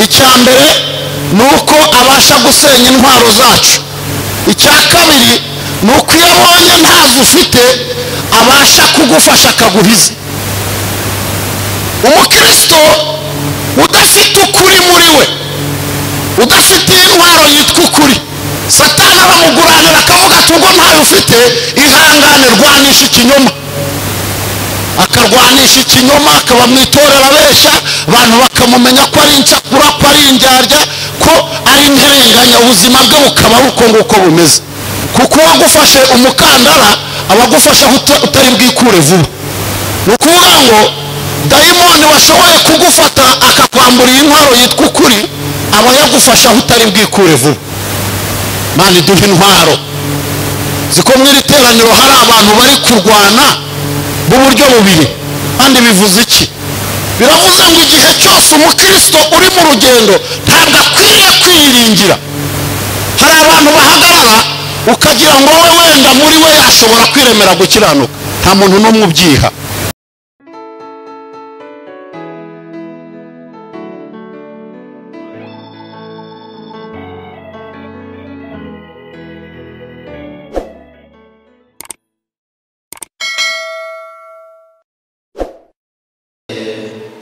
Icya mbere ni uko abasha gusenya intwaro zacu. Icya kabiri ni uko iyo abonye ntazo ufite abasha kugufasha akaguhiza. Umukristo udafite ukuri muri we, udafite intwaro yitwa ukuri, Satani aramuguranira akavuga ati ubwo ntayo ufite ihangane, rwanisha ikinyoma. Akarwanisha ikinyoma, akaba mu itorero abeshya abantu, bakamumenya ko ari incakura, ko ari indyarya, ko ari intirenganya, ubuzima bwe bukaba ari uko nguko bumeze. Kuko uwagufashe umukandara aba agufasha utari bwikure vuba. Ni ukuvuga ngo dayimoni washoboye kugufata akakwambura intwaro yitwa ukuri, aba yagufasha aho utari bwikure vuba. Imana iduha intwaro. Ziko mu iri teraniro hari abantu bari kurwana b'uburyo bubiri. Kandi bivuze iki? Biravuze ngo igihe cyose umukristo uri mu rugendo ntabwo akwiriye kwiyiringira. Hari abantu bahagarara ukagira ngo we wenda muri we yashobora kwiremera gukiranuka. Nta muntu n'umwe ubyiha.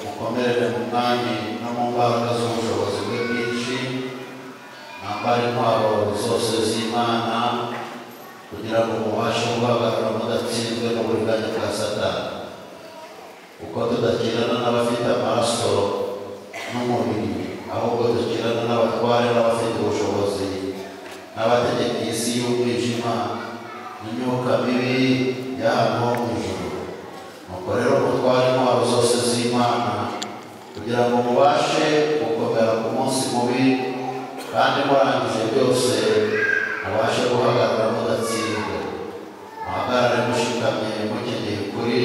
Mukomerere mu Mwami no mu mbaraga z'ubushobozi bwe bwinshi, mwambare intwaro zose z'Imana kugira ngo mubashe guhagarara mudatsinzwe n'uburiganya bwa Satani. Kuko tudakirana n'abafite amaraso n'umubiri, ahubwo dukirana n'abatware n'abafite ubushobozi, n'abategeka isi y'umwijima n'imyuka mibi y'ahantu ho mu ijuru. Nuko rero mutware intwaro zose z'Imana kugira ngo mubashe gukomera ku munsi mubi, kandi murangije byose mubashe guhagarara mudatsinzwe. Muhagarare mushikamye mukenyeye ukuri,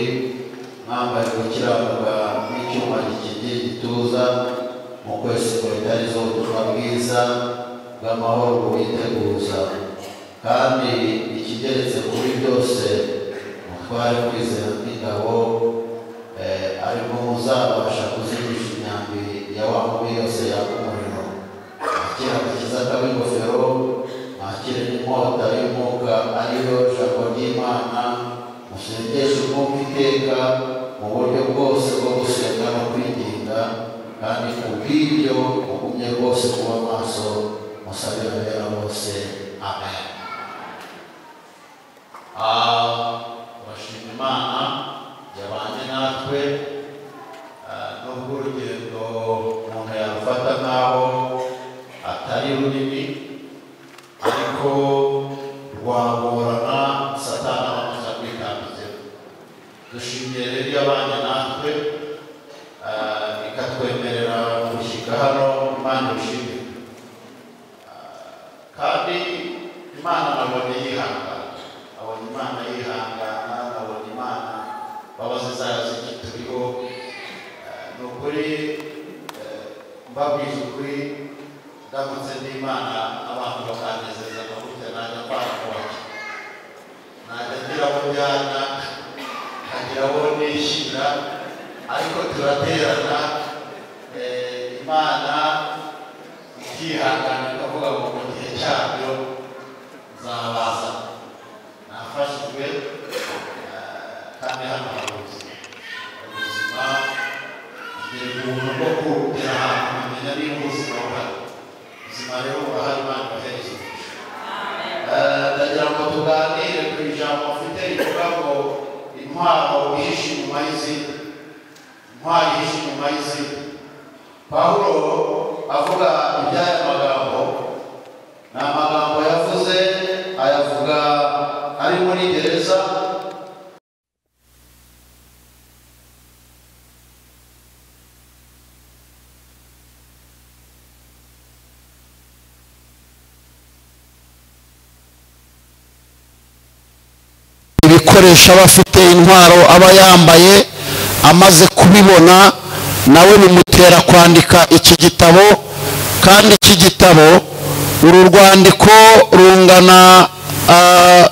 mwambaye gukiranuka n'icyuma gikingira igituza, mu kwesa inkweto z'ubutumwa bwiza bw'amahoro buwiteguza. Kandi ikigeretse kuri byose mutware kwizera nk'ingabo, ariko muzabasha kuzimisha imyambi ya wa mubi yose yaka umuriro. Mwakire agakiza k'ingofero, mwakire n'inkota y'umwuka ariyo jambo ry'Imana, musengeshe umwuka iteka mu buryo bwose bwo gusenga no kwinginga, kandi kubw'ibyo mugumye rwose kuba maso, musabire abera bose. Amen. Turashima Imana yabanye natwe, nubwo urugendo umuntu yarufata nk'aho atari runini, ariko rwagorana Satani abamaze kwitambikira. Dushimiye rero yabanye natwe ikatwemerera gushyika hano. Imana ibishimire. Kandi Imana nabonye yihangana, abonye Imana yihangana, nabonye Imana mbabazi zayo zikituriho. Ni ukuri mbabwije ukuri, ndamutse n'Imana abantu bakanezeza gutya, najya mbana kubaki, najya ngira abo njyana, nkagira abo nishyira, ariko turaterana. Imana ikihangana ikavuga ngo mu gihe cyabyo nzabaza. Nafashijwe kandi hano hari ubuzima, ngira ubuntu bwo kugera ahantu nkamenya niba ubuzima buhari. Ubuzima rero burahari, Imana ibahereze umugisha. Ndagira ngo tuganire ku ijambo mfite rivuga ngo intwaro ihishe inyuma y'izindi. Intwaro ihishe inyuma y'izindi. Pawulo avuga iby'aya magambo, ni amagambo yavuze ayavuga ari muri gereza. Ibikoresho aba afite, intwaro aba yambaye, amaze kubibona nawe bimutera kwandika iki gitabo. Kandi iki gitabo, uru rwandiko rungana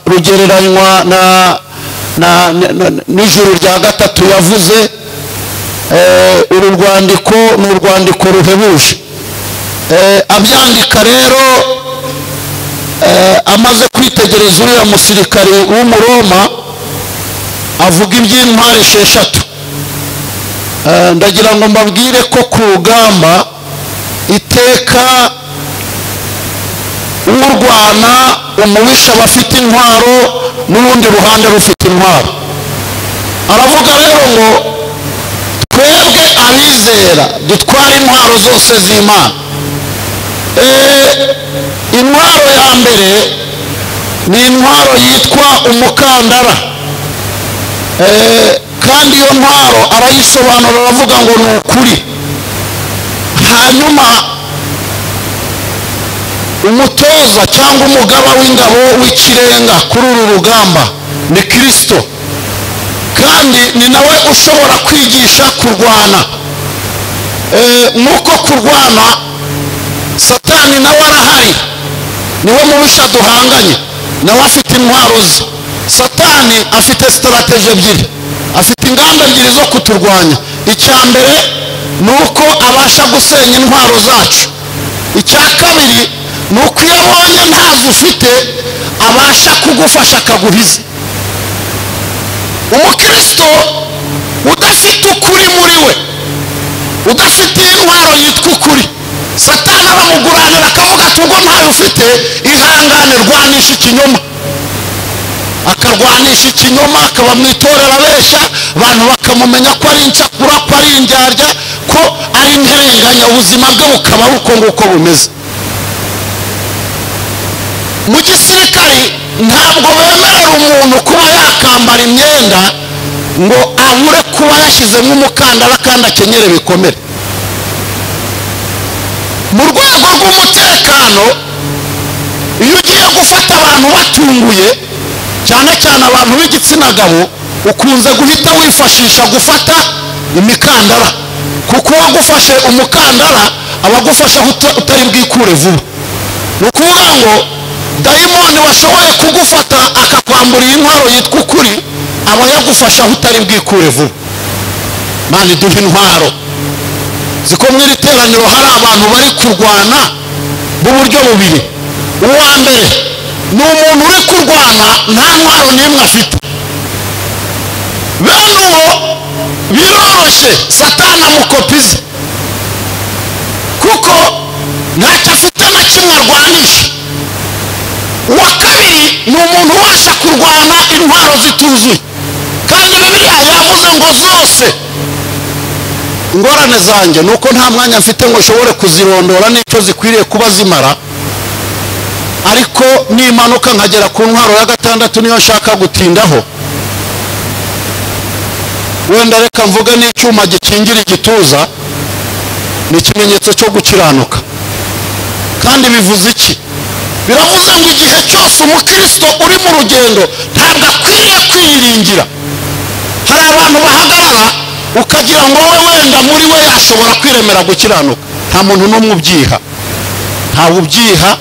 rugereranywa n'ijuru rya gatatu yavuze. Uru rwandiko ni urwandiko ruhebuje. Abyandika rero amaze kwitegereza uriya musirikari w'umuroma, avuga iby'intwaro 6. Ndagira ngo mbabwire ko ku rugamba iteka urwana umubisha bafite intwaro n'urundi ruhande rufite intwaro. Aravuga rero ngo twebwe abizera dutwara intwaro zose z'Imana. Intwaro ya mbere ni intwaro yitwa umukandara. Kandi iyo ntwaro arayisobanura, aravuga ngo ni ukuri. Hanyuma umutoza cyangwa umugaba w'ingabo w'ikirenga kuri uru rugamba ni Kristo, kandi ni nawe ushobora kwigisha kurwana. Nuko kurwana Satani nawe arahari, niwe mubisha duhanganye, nawe afite intwaro ze. Satani afite strategy ebyiri, afite ingamba ebyiri zo kuturwanya. Icya mbere ni uko abasha gusenya intwaro zacu. Icya kabiri ni uko iyo abonye ntazo ufite abasha kugufasha akaguhiza. Umukristo udafite ukuri muri we, udafite intwaro yitwa ukuri, Satani aramuguranira akavuga ati ubwo ntayo ufite ihangane, rwanisha ikinyoma. Akarwanisha ikinyoma, akaba mu itorero abeshya, abantu bakamumenya ko ari incakura, ko ari indyarya, ko ari intirenganya, ubuzima bwe bukaba uko nguko bumeze. Mu gisirikari ntabwo bemerera umuntu kuba yakambara imyenda ngo abure kuba yashyizemo umukandara kandi akenyere bikomere. Mu rwego rw'umutekano, iyo ugiye gufata abantu batunguye, cyane cyane abantu b'igitsina gabo, ukunze guhita wifashisha gufata imikandara, kuko uwagufashe umukandara aba agufasha utari bwikure vuba. Ni ukuvuga ngo dayimoni washoboye kugufata akakwambura iyi ntwaro yitwa ukuri, aba yagufasha aho utari bwikure vuba. Mana iduhe intwaro. Ziko mu iri teraniro hari abantu bari kurwana mu buryo bubiri. Uwa mbere ni umuntu uri kurwana nta ntwaro n'imwe afite. Bene uwo biroroshye Satani amukopize, kuko ntacyo afite na kimwe arwanisha. Uwa kabiri ni umuntu ubasha kurwana intwaro zituzuye, kandi Bibiliya yavuze ngo zose. Ingorane zanjye ni uko nta mwanya mfite ngo nshobore kuzirondora n'icyo zikwiriye kuba zimara, ariko nimanuka nkagera ku ntwaro ya 6 niyo nshaka gutindaho. Wenda reka mvuge n'icyuma gikingira igituza, ni ikimenyetso cyo gukiranuka. Kandi bivuze iki? Biravuze ngo igihe cyose umukristo uri mu rugendo ntabwo akwiriye kwiyiringira. Hari abantu bahagarara ukagira ngo we wenda muri we yashobora kwiremera gukiranuka. Nta muntu n'umwe ubyiha, ntawe ubyiha.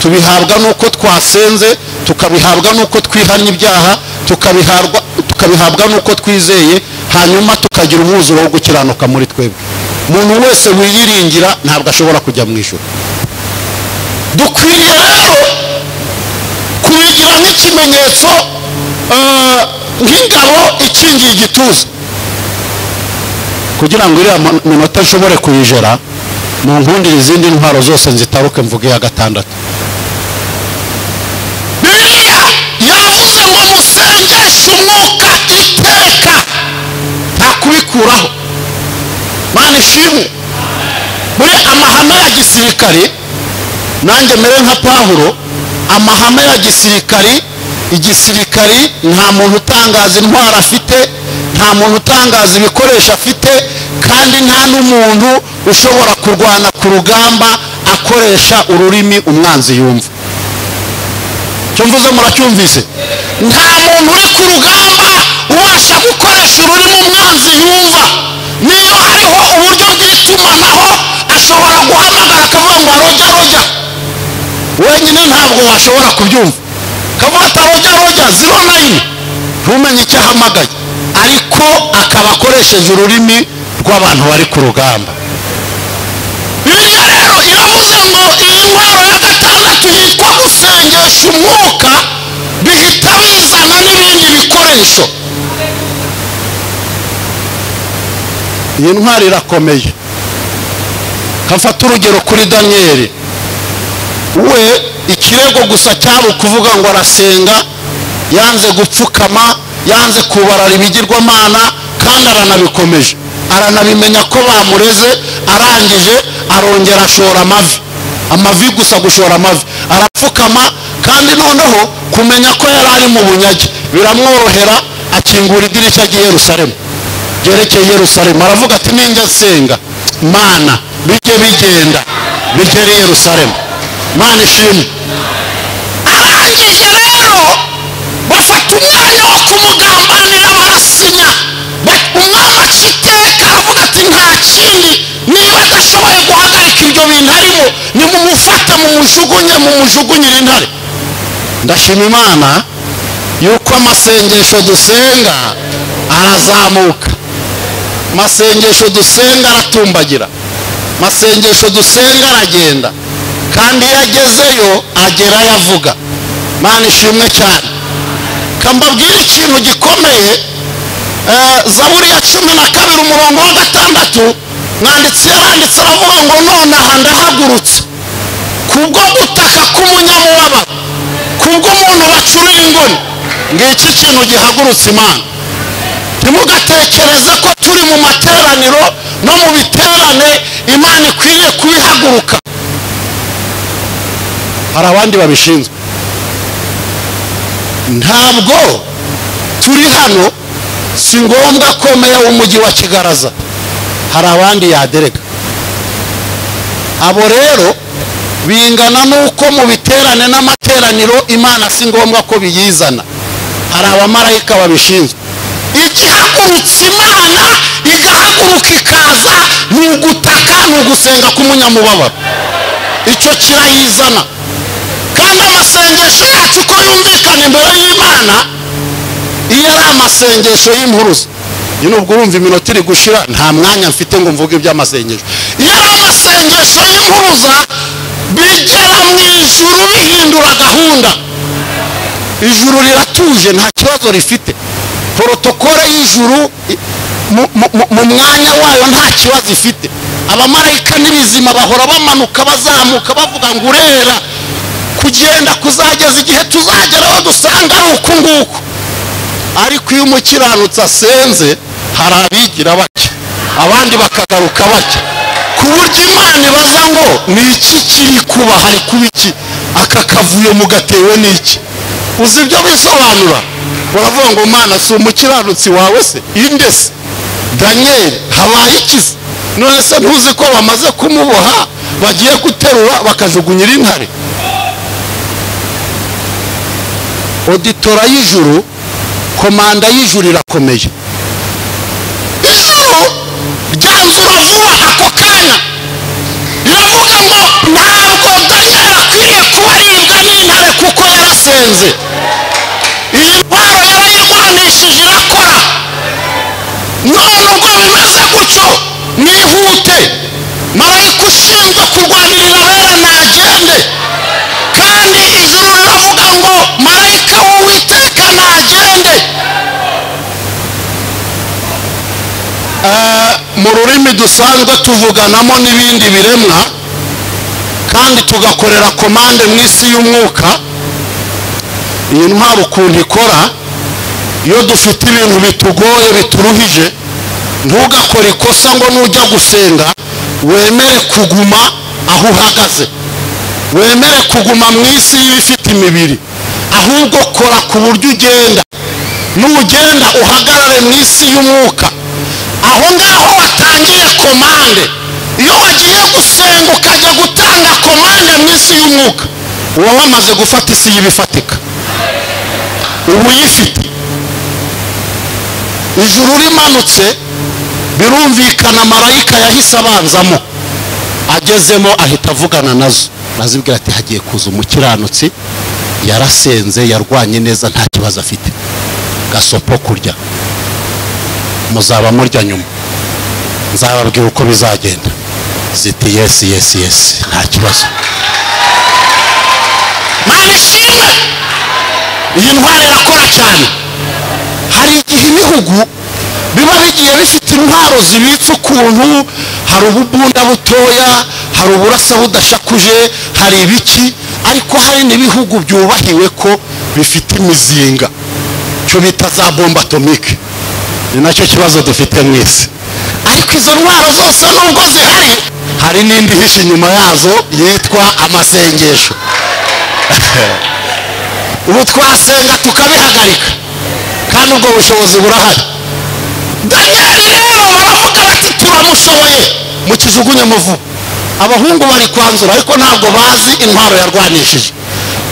Tubihabwa nuko twasenze, tukabihabwa nuko twihannye ibyaha, tukabihabwa nuko twizeye, hanyuma tukagira umwuzuro wo gukiranuka muri twebwe. Umuntu wese wiyiringira ntabwo ashobora kujya mu ijuru. Dukwiriye rero kubigira nk'ikimenyetso, nk'ingabo ikingiye igituza, kugira ngo iriya minota nshobore kuyijera, mu nkundire izindi ntwaro zose nzitaruke mvuge ya 6. Bibiliya yavuze ngo musengeshe umwuka iteka, nta kubikuraho. Mana ishimwe. Muri amahame ya gisirikari, nanjye mere nka Pawulo, amahame ya gisirikari, igisirikari nta muntu utangaza intwaro afite, nta muntu utangaza ibikoresho afite, kandi nta n'umuntu ushobora kurwana ku rugamba akoresha ururimi umwanzi yumva. Cyo mvuze muracyumvise? Nta muntu uri ku rugamba ubasha gukoresha ururimi umwanzi yumva. Niyo hariho uburyo bw'itumanaho ashobora guhamagara akavuga ngo roja roja, wenyine ntabwo washobora kubyumva. Kavuga ati roja roja 09, ntumenye icyo ahamagaye, ariko akaba akoresheje ururimi rw'abantu bari ku rugamba. Bibiliya rero iravuze Umwuka bihita bizana n'ibindi bikoresho. Iyi ntwari irakomeye. Kamfata urugero kuri Daniyeli. We ikirego gusa cyari ukuvuga ngo arasenga, yanze gupfukama, yanze kubarara ibigirwamana, kandi aranabikomeje, aranabimenya ko bamureze. Arangije arongera ashora amavi, amavi gusa, gushora amavi, arapfukama. Kandi noneho kumenya ko yari ari mu bunyage biramworohera, akingura idirishya ry'i Yerusalemu ryerekeye Yerusalemu, aravuga ati ninjya nsenga Mana bijye bigenda bigere i Yerusalemu. Mana ishimwe. Arangije rero bafata umwanya wo kumugambanira, barasinya. Umwami aca iteka aravuga ati nta kindi, niba adashoboye guhagarika ibyo bintu arimo, nimumufate mumujugunye, mumujugunyire intare. Ndashima Imana yuko amasengesho dusenga arazamuka, amasengesho dusenga aratumbagira, amasengesho dusenga aragenda, kandi iyo agezeyo agerayo avuga. Mana ishimwe cyane. Kambabwira ikintu gikomeye. Zaburi ya 12 umurongo wa 6, mwanditsi yaranditse aravuga ngo nonaha ndahagurutse kubwo gutaka k'umunyamubabaro, kubw'umuntu bacurira ingoni. Ngiki kintu gihagurutse Imana. Ntimugatekereze ko turi mu materaniro no mu biterane Imana ikwiriye kubihaguruka. Hari abandi babishinzwe. Ntabwo turi hano, si ngombwa ko meya w'umujyi wa Kigaraza, hari abandi yadereka. Abo rero bingana nuko mu biterane n'amateraniro Imana si ngombwa ko biyizana, hari abamarayika babishinzwe. Igihagurutse Imana igahaguruka ikaza ni ugutaka, ni ugusenga k'umunyamubabaro, icyo kirayizana. Kandi amasengesho yacu uko yumvikana imbere y'Imana, iyo ari amasengesho y'impuruza, nubwo urumva iminota iri gushira nta mwanya mfite ngo mvuge iby'amasengesho. Iyo ari amasengesho y'impuruza bigera mu ijuru bihindura gahunda. Ijuru riratuje, nta kibazo rifite. Protokole y'ijuru mu mwanya wayo nta kibazo ifite. Abamarayika n'ibizima bahora bamanuka bazamuka bavuga ngo urera, kugenda kuzageza igihe tuzageraho dusanga ari uku nguku. Ariko iyo umukiranutsi asenze hari abigira bake, abandi bakagaruka bake, ku buryo Imana ibaza ngo ni iki kiri kuba, hari kuba iki, aka kavuyo mugatewe n'iki? Uzi ibyo bisobanura? Baravuga ngo Mana si umukiranutsi wawe se inde se Daniel habaye iki se? None se ntuzi ko bamaze kumuboha bagiye guterura bakajugunyira intare? Auditora y'ijuru, komanda y'ijuru irakomeye. Ijuru ryanzura vuba ako kanya, riravuga ngo ntabwo Daniel akwiriye kuba aribwa n'intare kuko yarasenze. Iyi ntwaro yarayirwanishije irakora. None ubwo bimeze gutyo, mwihute, marayika ushinzwe kurwanirira abera nagende. Kandi ijuru riravuga ngo marayika w'Uwiteka nagende. Mu rurimi dusanzwe tuvuganamo n'ibindi biremwa, kandi tugakorera komande mu isi y'umwuka, iyi ntwaro ukuntu ikora, iyo dufite ibintu bitugoye bituruhije, ntugakore ikosa ngo nujya gusenga wemere kuguma aho uhagaze, wemere kuguma mu isi y'ibifite imibiri, ahubwo kora ku buryo ugenda. Nugenda uhagarare mu isi y'umwuka, aho ngaho watangiye komande. Iyo wagiye gusenga ukajya gutanga komande mu isi y'umwuka, uba wamaze gufata isi y'ibifatika, uba uyifite. Ijuru rimanutse birumvikana, marayika yahise abanzamo, agezemo ahita avugana nazo, azibwira ati hagiye kuza umukiranutsi, yarasenze, yarwanye neza, nta kibazo afite, gasopo kurya, muzaba murya nyuma, nzababwira uko bizagenda. Ziti yesi yesi yesi, nta kibazo. Mana ishimwe. Iyi ntwaro irakora cyane. Hari igihe ibihugu biba bigiye bifite intwaro zibitse ukuntu, hari ububunda butoya, hari uburasa budashakuje, hari ibiki, ariko hari n'ibihugu byubahiwe ko bifite imizinga, cyo bita za bombe atomike. Ni nacyo kibazo dufite mu isi. Ariko izo ntwaro zose nubwo zihari, hari n'indi ihishe inyuma yazo yitwa amasengesho. Ubu twasenga tukabihagarika, kandi ubwo bushobozi burahari. Daniel rero baravuga bati turamushoboye, mukijugunye muvu. Abahungu bari kwanzura, ariko ntabwo bazi intwaro yarwanishije.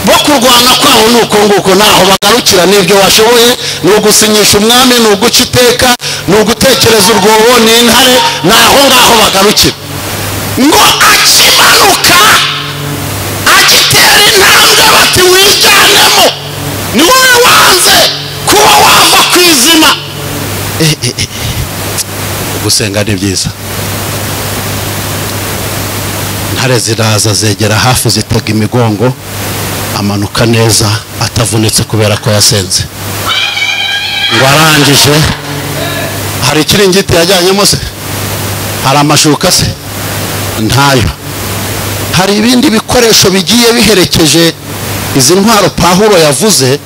Bo kurwana kwabo ni uko nguko, naho bagarukira n'ibyo washoboye, ni ugusinyisha umwami, ni uguca iteka, ni ugutekereza urwobo, ni intare, naho ngaho bagarukira. Ngo akimanuka agitera intambwe bati wijyanemo, ni wowe wanze kuba wava ku izima. Gusenga ni byiza. Intare ziraza zegera hafi, zitega imigongo, amanuka neza atavunitse kubera ko yasenze. Ngo arangije, hari ikiringiti yajyanyemo se? Hari amashuka se? Ntayo. Hari ibindi bikoresho bigiye biherekeje izi ntwaro Pawulo yavuze.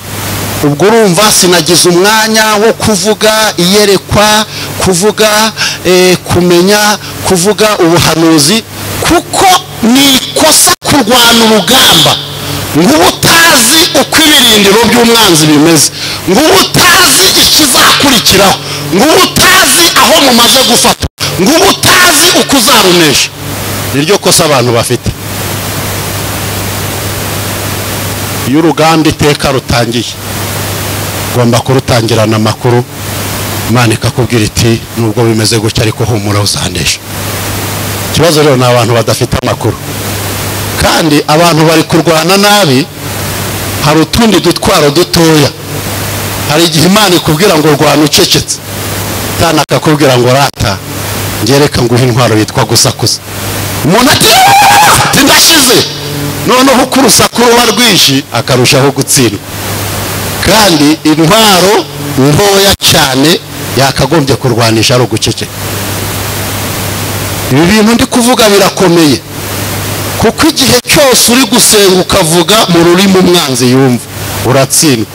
Ubwo urumva sinagize umwanya wo kuvuga iyerekwa, kuvuga kumenya, kuvuga ubuhanuzi, kuko ni ikosa kurwana urugamba ngo utazi uko ibirindiro by'umwanzi bimeze, ngo utazi ikizakurikiraho, ngo utazi aho mumaze gufata, ngo utazi uko uzarunesha. Niryo kosa abantu bafite. Iyo urugamba iteka rutangiye, ugomba kurutangirana amakuru. Imana ikakubwira iti nubwo bimeze gutya ariko humura uzanesha. Ikibazo rero ni abantu badafite amakuru, kandi abantu bari kurwana nabi. Hari utundi dutwaro dutoya. Hari igihe Imana ikubwira ngo rwana ucecetse, tana akakubwira ngo rata ngereka nguhe intwaro yitwa gusakuza. Umuntu ati ndashize, noneho uko urusaku ruba rwinshi akarushaho gutsindwa. Kandi intwaro ntoya cyane yakagombye kurwanisha ari uguceceka. Ibi bintu ndi kuvuga birakomeye, kuko igihe cyose uri gusenga ukavuga mu rurimi umwanzi yumva, uratsindwa.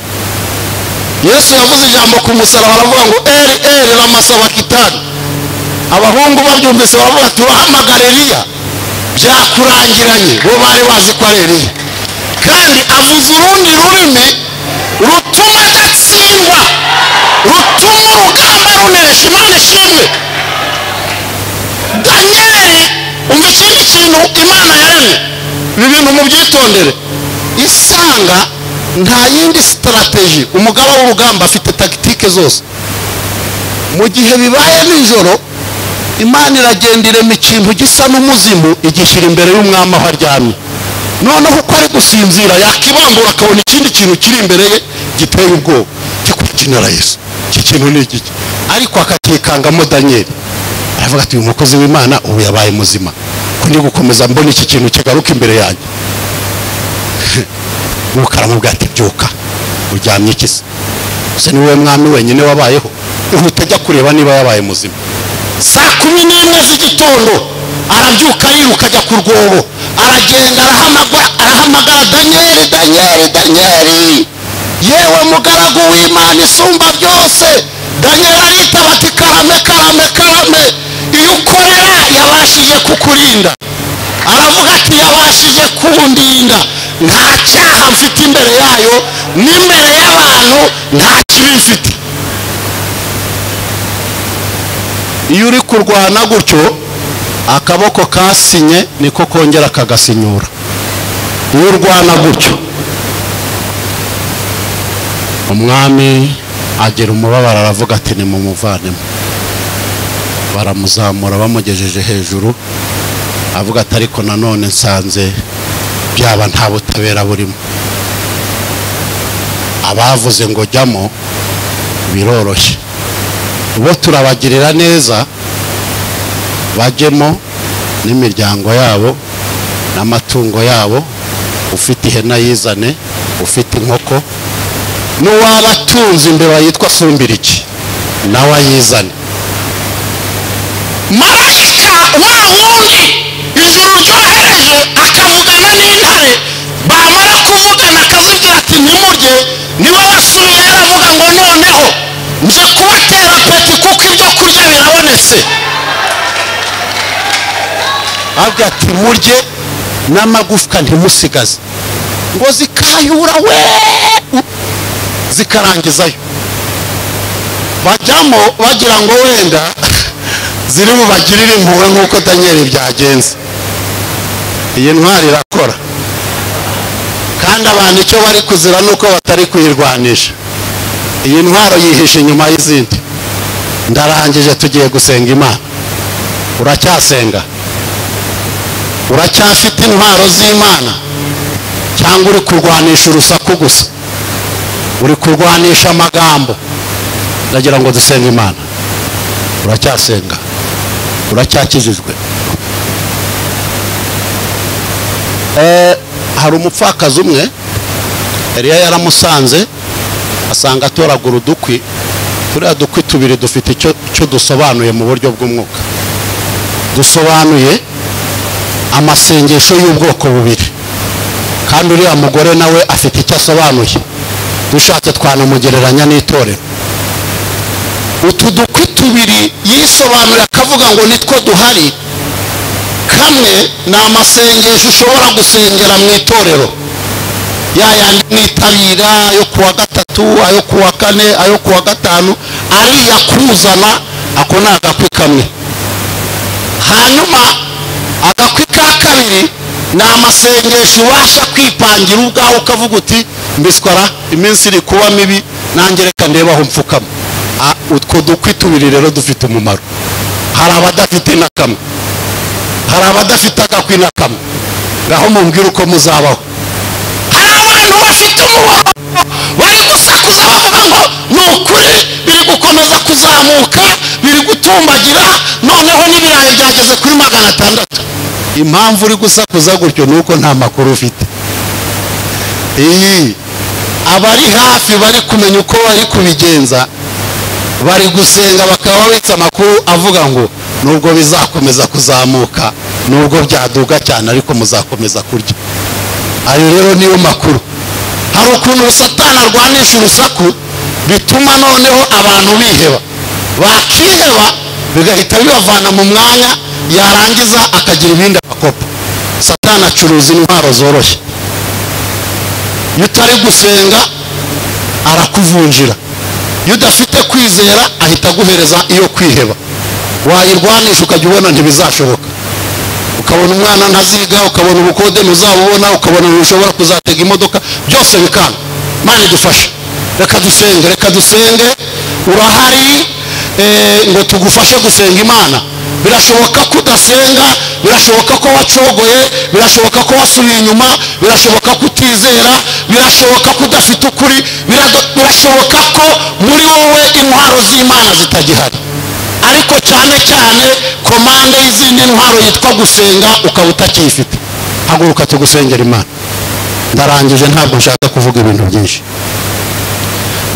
Yesu yavuze ijambo ku musaraba aravuga ngo eri eri lamasabakitani. Abahungu babyumvise baravuga ati urahamagara Eliya, byakurangiranye. Bo bari bazi ko ari Eliya, kandi avuze urundi rurimi rutuma adatsindwa, rutuma urugamba runesha. Imana ishimwe. Daniel, umva ikindi kintu Imana yaremye, ibi bintu mubyitondere. Isanga nta yindi strategy, umugaba w'urugamba afite tactique zose. Mu gihe bibaye nijoro, Imana iragenda irema ikintu gisa n'umuzimu, igishyira imbere y'umwami aho aryamye. Noneho uko ari gusinzira yakibambura akabona ikindi kintu kiri imbere ye giteye ubwoba, kikukinara Yesu, iki kintu ni igiki? Ariko akakikangamo Daniel, aravuga ati uyu mukozi w'Imana ubu yabaye muzima, ko ndi gukomeza mbona iki kintu kigaruka imbere yanjye. Nuko aramubwira ati byuka, uryamye iki se? Ese ni wowe mwami wenyine wabayeho? Utajya kureba niba yabaye muzima. Saa 11 z'igitondo arabyuka ariruka ajya ku rwobo, aragenda arahamagara Daniel, Daniel, Daniel, yewe mugaragu w'Imana isumba byose. Daniel aritaba ati karame karame karame, iyo ukorera yabashije kukurinda. Aravuga ati yabashije kundinda, nta cyaha mfite imbere yayo n'imbere y'abantu nta kibi mfite. Iyo uri kurwana gutyo, akaboko kasinye niko kongera kagasinyura. Iyo urwana gutyo, umwami agira umubabaro aravuga ati nimumuvanemo. Baramuzamura bamugejeje hejuru, avuga ati ariko nanone nsanze byaba nta butabera burimo. Abavuze ngo jyamo biroroshye, bo turabagirira neza bajyemo n'imiryango yabo n'amatungo yabo, Ufite ihene ayizane, ufite inkoko, n'uwaba atunze imbeba yitwa Sumbiriki nawe ayizane. Marayika wa wundi ijuru ryohereje akavugana n'intare, bamara kuvugana akazibwira ati ntimurye, niwe wasubiye aravuga ngo noneho nje kubatera peti kuko ibyo kurya birabonetse. Avuga ati murye n'amagufwa ntimusigaze, ngo zikayura we zikarangizayo. Bajyamo bagira ngo wenda ziri bubagirire impuhwe nk'uko Daniel byagenze. Iyi ntwari irakora, kandi abantu icyo bari kuzira nuko batari kuyirwanisha. Iyi ntwaro yihishe inyuma y'izindi. Ndarangije, tugiye gusenga Imana. Uracyasenga? Uracyafite intwaro z'Imana, cyangwa uri kurwanisha urusaku gusa? Uri kurwanisha amagambo? Ndagira ngo dusenge Imana. Uracyasenga? Uracyakijijwe? Hari umupfakazi umwe Eliya yaramusanze, asanga atoragura udukwi. Turiya dukwi tubiri dufite icyo dusobanuye mu buryo bw'umwuka. Dusobanuye amasengesho y'ubwoko bubiri, kandi uriya mugore nawe afite icyo asobanuye. Dushatse twanamugereranya n'itorero. Utu dukwi tubiri yisobanura akavuga ngo nitwo duhari. Kamwe ni amasengesho ushobora gusengera mu itorero, ya yandi mwitabira ayo kuwa gatatu, ayo kuwa kane, ayo kuwa gatanu, ariya kuzana, ako ni agakwi kamwe. Hanyuma agakwi ka kabiri ni amasengesho ubasha kwipangira ubwawe, ukavuga uti mbiswara iminsi iri kuba mibi, nanjye reka ndebe aho mfukama. Utwo dukwi tubiri rero dufite umumaro. Hari abadafite na kamwe, hari abadafite agakwi na kamwe. Ngaho mumbwire uko muzabaho. Hari abantu bafite umubabaro bari gusakuza bavuga ngo ni ukuri biri gukomeza kuzamuka, biri gutumbagira, noneho n'ibirayi byageze kuri 600. Impamvu uri gusakuza gutyo ni uko nta makuru ufite. Abari hafi bari kumenya uko bari kubigenza, bari gusenga bakaba babitse amakuru avuga ngo nubwo bizakomeza kuzamuka, nubwo byaduga cyane, ariko muzakomeza kurya. Ayo rero niyo makuru. Hari ukuntu Satani arwanisha urusaku bituma noneho abantu biheba, bakiheba bigahita bibavana mu mwanya, yarangiza akagira ibindi abakopa. Satani acuruza intwaro zoroshye. Iyo utari gusenga arakuvunjira, iyo udafite kwizera ahita aguhereza iyo kwiheba. Wayirwanisha ukajya ubona ntibizashoboka, ukabona umwana ntaziga, ukabona ubukode ntuzabubona, ukabona ntushobora kuzatega imodoka, byose bikanga. Imana idufashe. Reka dusenge, reka dusenge. Urahari ngo tugufashe gusenga Imana. Birashoboka ko udasenga, birashoboka ko wacogoye, birashoboka ko wasubiye inyuma, birashoboka ko utizera, birashoboka ko udafite ukuri, birashoboka ko muri wowe intwaro z'Imana zitagihari. Ariko cyane cyane komande y'izindi ntwaro yitwa gusenga ukaba utakiyifite. Haguruka tugusengera Imana. Ndarangije, ntabwo nshaka kuvuga ibintu byinshi.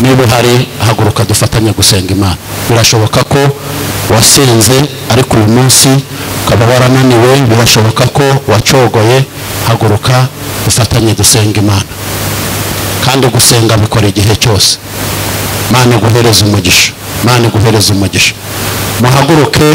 Niba uhari haguruka dufatanye gusenga Imana. Birashoboka ko wasenze ariko uyu munsi ukaba warananiwe, birashoboka ko wacogoye, haguruka dufatanye gusenga Imana. Kandi gusenga bikora igihe cyose. Imana iguhereze umugisha, Imana iguhereze umugisha. Muhaguruke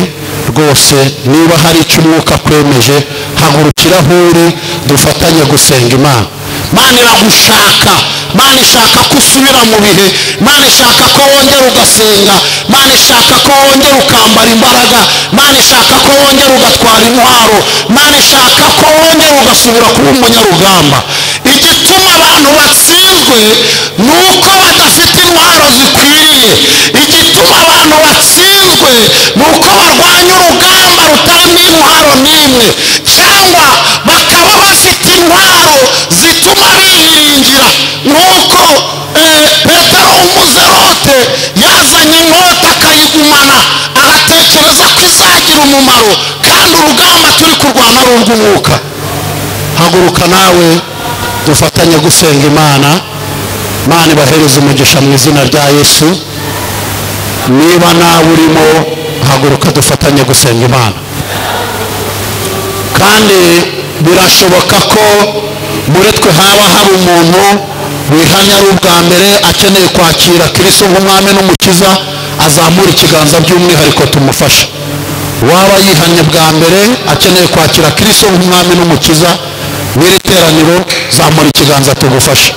rwose, niba hari icyo umwuka kwemeje, hagurukira aho uri dufatanye gusenga Imana. Imana iragushaka, Imana ishaka ko usubira mu bihe, Imana ishaka ko wongera ugasenga, Imana ishaka ko wongera ukambara imbaraga, Imana ishaka ko wongera ugatwara intwaro, Imana ishaka ko wongera ugasubira kuba umunyarugamba. Igituma abantu batsinzwe ni uko badafite intwaro zikwiriye. Igituma abantu batsinzwe ni uko barwanya urugamba rutarimo intwaro n'imwe, cyangwa bakaba bafite intwaro zituma biringira. Nk'uko Petero w'umuzerote yazanye inkota akayigumana, agatekereza ko izagira umumaro, kandi urugamba turi kurwana ari urw'umwuka. Haguruka nawe Dufatanye gusenga Imana. Imana ibahereze umugisha mu izina rya Yesu. Niba nawe urimo, haguruka dufatanye gusenga Imana. Kandi birashoboka ko muri twe haba hari umuntu wihanye ari ubwa mbere, akeneye kwakira Kristo nk'umwami n'umukiza, azamura ikiganza by'umwihariko tumufasha. Waba yihanye bwa mbere akeneye kwakira Kristo nk'umwami n'umukiza w'iri teraniro, zamura ikiganza tugufasha.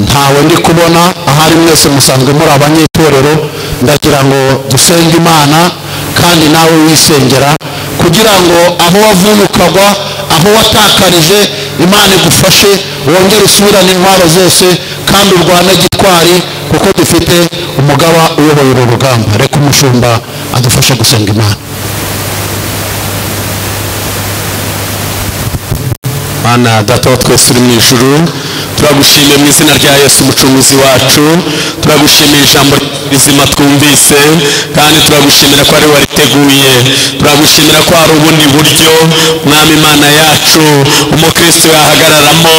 Ntawe ndi kubona ahari, mwese musanzwe muri abanyetorero. Ndagira ngo dusenge Imana, kandi nawe wisengera kugira ngo aho wavuye ukagwa, aho watakarije, Imana igufashe wongere usubirane intwaro zose kandi urwane gitwari, kuko dufite umugaba uyoboye uru rugamba. Reka umushumba adufashe gusenga Imana. Mana Data wa twese uri mu ijuru, turagushimiye mu izina rya Yesu umucunguzi wacu. Turagushimiye ijambo rizima twumvise, kandi turagushimira ko ari wariteguye. Turagushimira ko hari ubundi buryo, Mwami Imana yacu, umukristo yahagararamo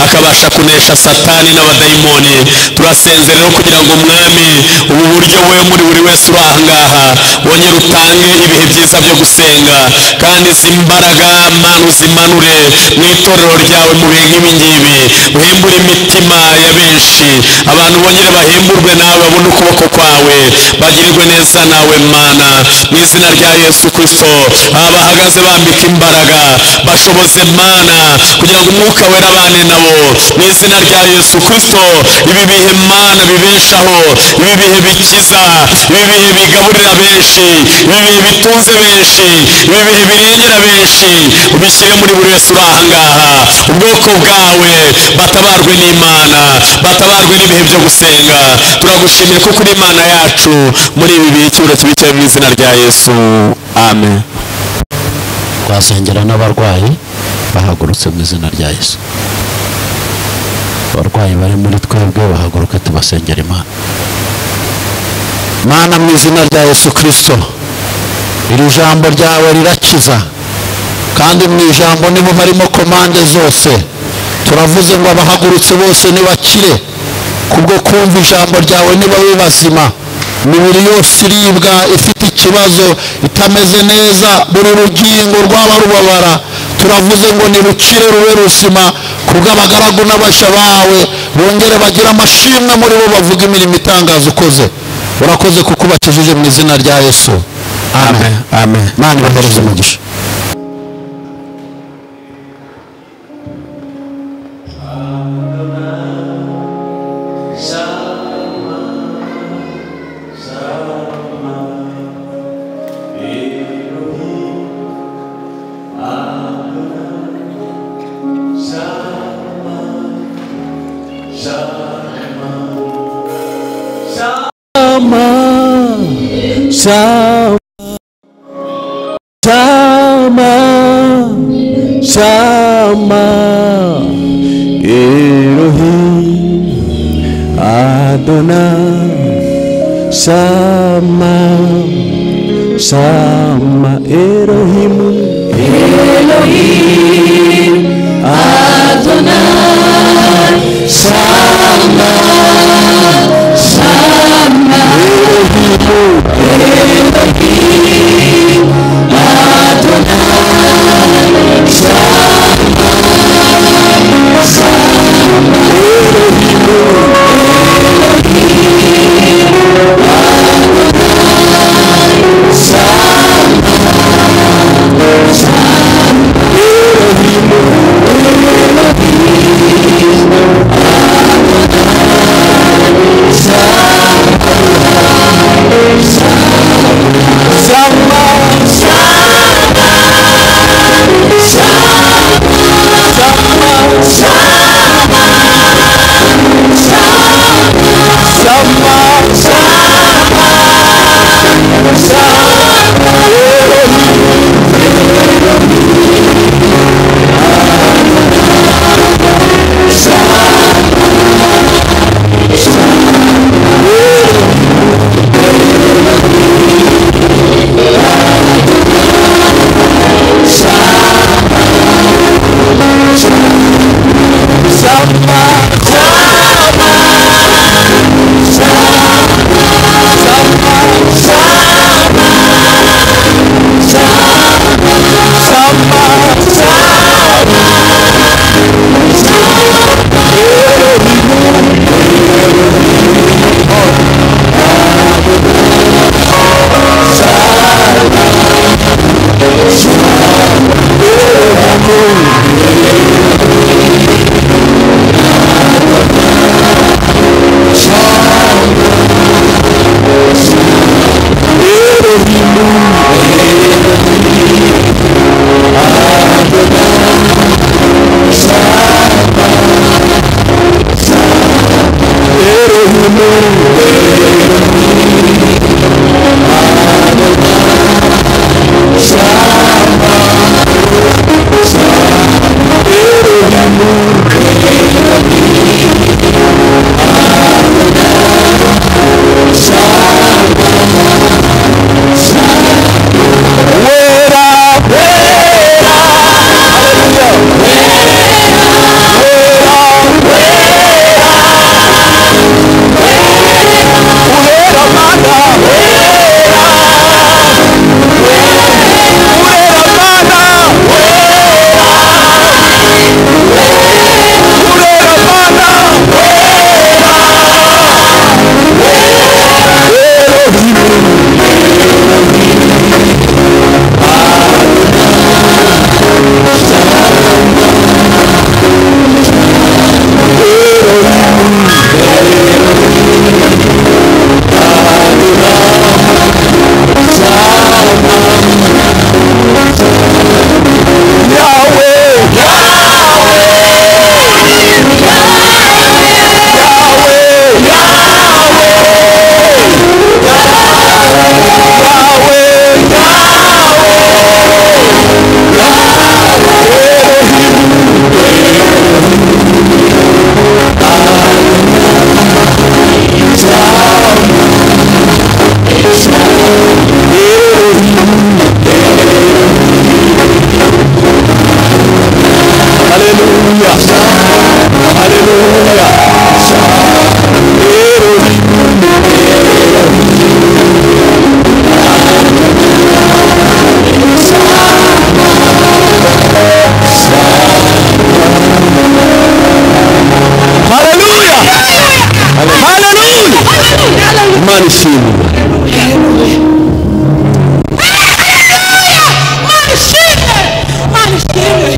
akabasha kunesha Satani n'abadayimoni. Turasenze rero kugira ngo Mwami, ubu buryo we muri buri wese uri aha ngaha wongere utange ibihe byiza byo gusenga, kandi izi mbaraga Mana uzimanure mu itorero ryawe mu bihe nk'ibi ngibi, uhembure imitima ya benshi, abantu bongere bahemburwe nawe, babone ukuboko kwawe, bagirirwe neza nawe Mana, mu izina rya Yesu Kristo. Abahagaze bambika imbaraga, bashoboze Mana kugira ngo umwuka wera abane nabo mu izina rya Yesu Kristo. Ibi bihe Mana bibeshaho, ibi bihe bikiza, ibi bihe bigaburira benshi, ibi bihe bitunze benshi, ibi bihe birengera benshi, ubishyire muri buri wese uri aha ngaha. Ubwoko bwawe batabarwe n'Imana, batabarwe n'ibihe byo gusenga. Turagushimiye kuko uri Imana yacu muri ibi bihe. Icyubahiro kibicaye mu izina rya Yesu, amen. Twasengera n'abarwayi bahagurutse mu izina rya Yesu. Abarwayi bari muri twebwe bahaguruke tubasengera Imana. Mana, mu izina rya Yesu Kristo, iri jambo ryawe rirakiza, kandi mu ijambo niho harimo komande zose. Turavuze ngo abahagurutse bose nibakire kubwo kumva ijambo ryawe, niba bazima. Imibiri yose iribwa, ifite ikibazo, itameze neza, buri rugingo rwaba rubabara, turavuze ngo nirukire rube ruzima kubw'abagaragu n'abasha bawe, bongere bagire amashimwe muri bo, bavuga imirimo itangaza ukoze. Urakoze kuko ubakijije mu izina rya Yesu, amen. Amen. Imana ibahereze umugisha. Shama, Shama, Shama, Elohim, Adonai, Shama, Shama, Elohim, Elohim, Adonai, Shama, Shama, Elohim, Elohim, Adonai, Shama, Shama, Elohim, Elohim, Adonai, Shama, Shama. Imana ishimwe. Imana ishimwe. Imana ishimwe.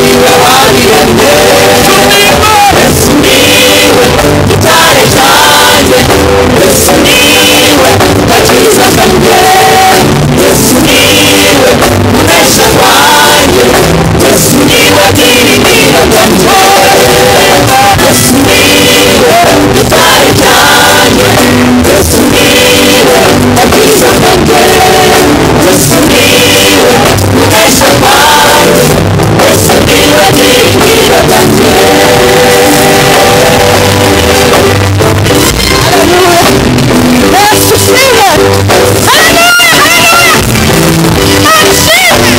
niwe wabiremye. Yesu niwe gitare cyanjye, Yesu niwe gakiza kanjye, Yesu niwe munesha wanjye, Yesu niwe byiringiro byanjye. Yesu niwe gitare cyanjye, Yesu niwe gakiza kanjye, Yesu niwe munesha wanjye, Yesu niwe byiringiro byanjye. Yesu ushimwe. Haleluya, haleluya. Imana ishimwe.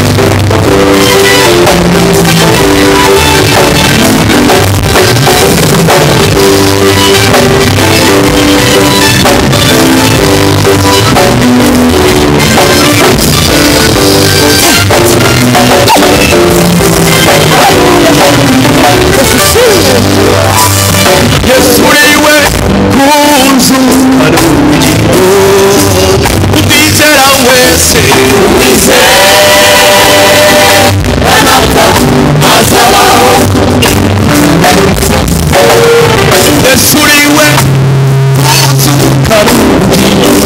Yesu uriwe kunzu ubugingo ubwizera wese Yesu uriwe kunzu ubugingo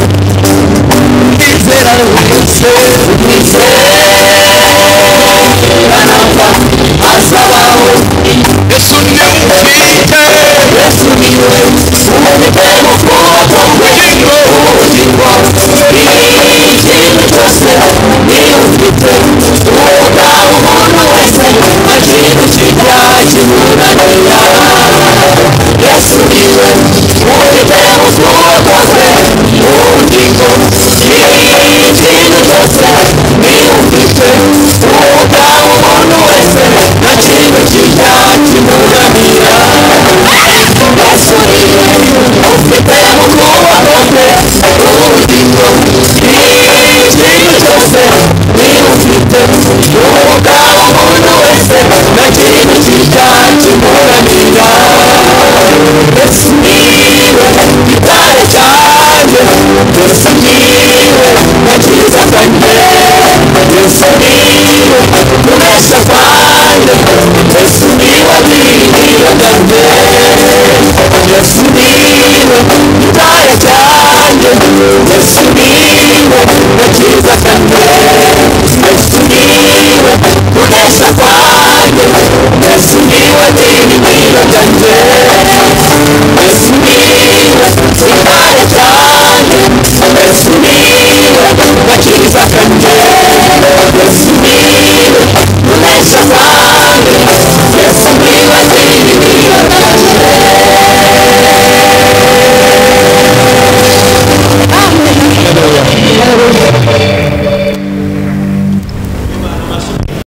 ubwizera wese Yesu niwe ufite Yesu niwe ufite mu kuboko kwe ubugingo, ikintu cyose niwe ufite. Uvuga umuntu wese nta kintu kijya kimunanira. Yesu niwe ufite mu kuboko kwe ubugingo, ikintu cyose niwe ufite. Uvuga umuntu wese nta kintu kijya kimunanira. Yesu niwe ufite mu kuboko kwe ubugingo, ikintu cyose niwe ufite. Uvuga umuntu wese nta kintu kijya kimunanira. Yesu niwe gitare cyanjye, Yesu niwe gakiza kanjye, Yesu niwe kunesha kwanjye, Yesu niwe byiringiro byanjye. Yesu niwe gitare cyanjye, Yesu niwe gakiza kanjye, Yesu niwe kunesha kwanjye, Yesu niwe byiringiro byanjye.